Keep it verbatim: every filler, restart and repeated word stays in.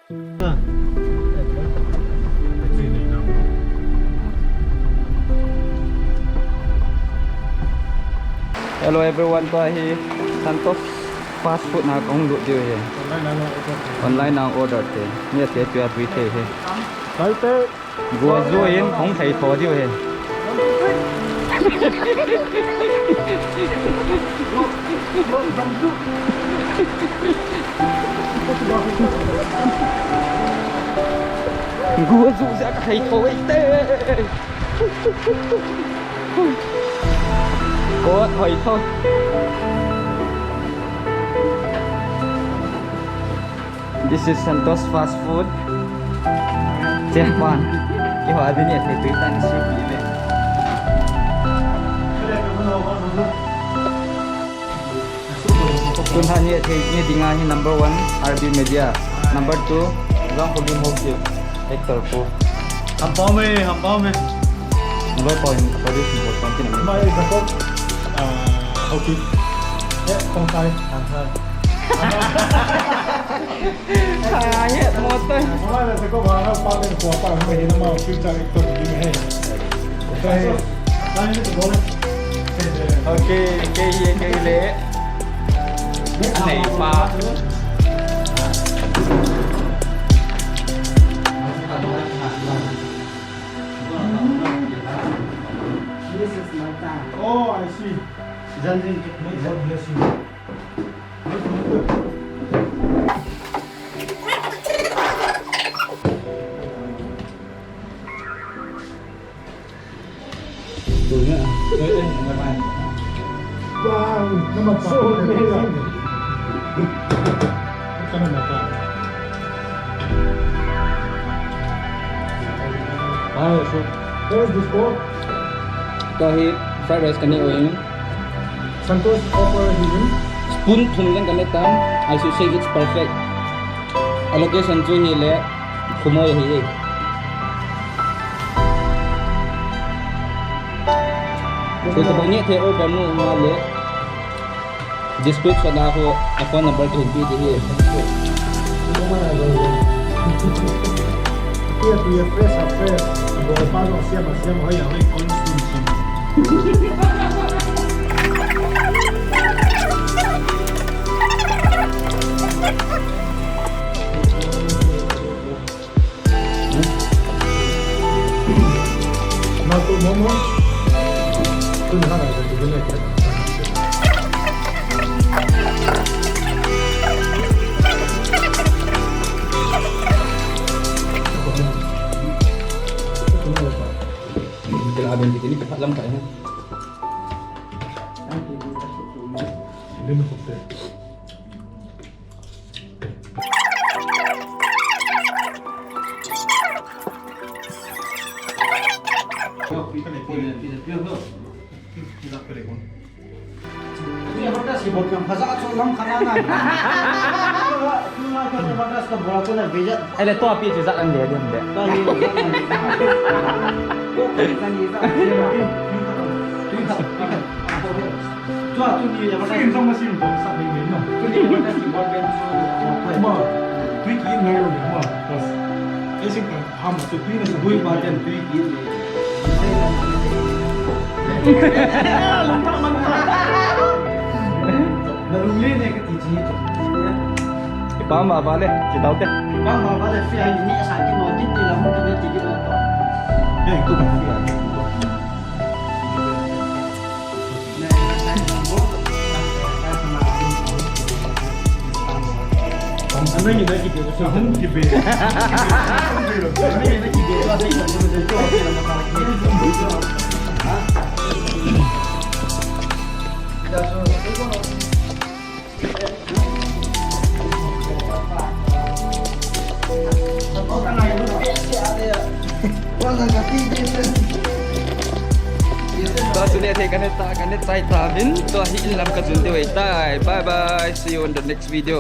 Hello everyone, tua hi Santos Fast Food na kahung lut diu ahi. Online na order te. Ni ate tua tui te hi. Guazu in hung thei tho diu ahi. Guazu ja ka thei tho e te. Ko hoi tho. This is Santos Fast Food. Chepan. Kiho adin ya te tuitan si pile. Tun han ye thei ni dinga hi number one R B Media. Number two, Zang Khobim Hokip, actor po. Hampau me, hampau me. Number point, for this important thing. Mai Jacob, ah, Hokip. Eh, Tongkai, Tongkai. Hai, motor. Mai Jacob, ah, pa me ko pa me ni ma future actor ni he. Okay. Okay, okay, okay, le. Anei pa. This is my time. Oh, I see. Janjin, God bless you. Wow, number five. So amazing. Wow, so where is this for? Tua hi fried rice kanei u ahi. Santos offer him. Spoon thum jong kanei tan. I should say it's perfect. A location chu hile Khumoi ahi e. Koi tobang neh thei o kamu ma le. Description a khu a phone number kahin pe ding ahi. Fresh, fresh. Bol pa jong siam, siam, hoi, hoi, kon sim, sim. Ele to api chu jat an le dem de. Tua tuni advertise. Sin jong machine bol sa ding ding no. Tuni advertise bol pen chu. Ma, tui ki in ngai lo ma, boss. Ei sing ka ham tu tui na sa. Bui pa ken tui ki in. Lung ta man. Na lung le ne ka ti ji. Ipa ma ba le, chi tau te. Ipa ma ba le, fi ai ni sa ki no, ki ti la mu ki ne ti ki no. Ei, tu ma fi ai. Tua chu neh thei kanei ta, kanei chai tauvin, tua hi in lam kajun diu ahitai. Bye bye, see you on the next video.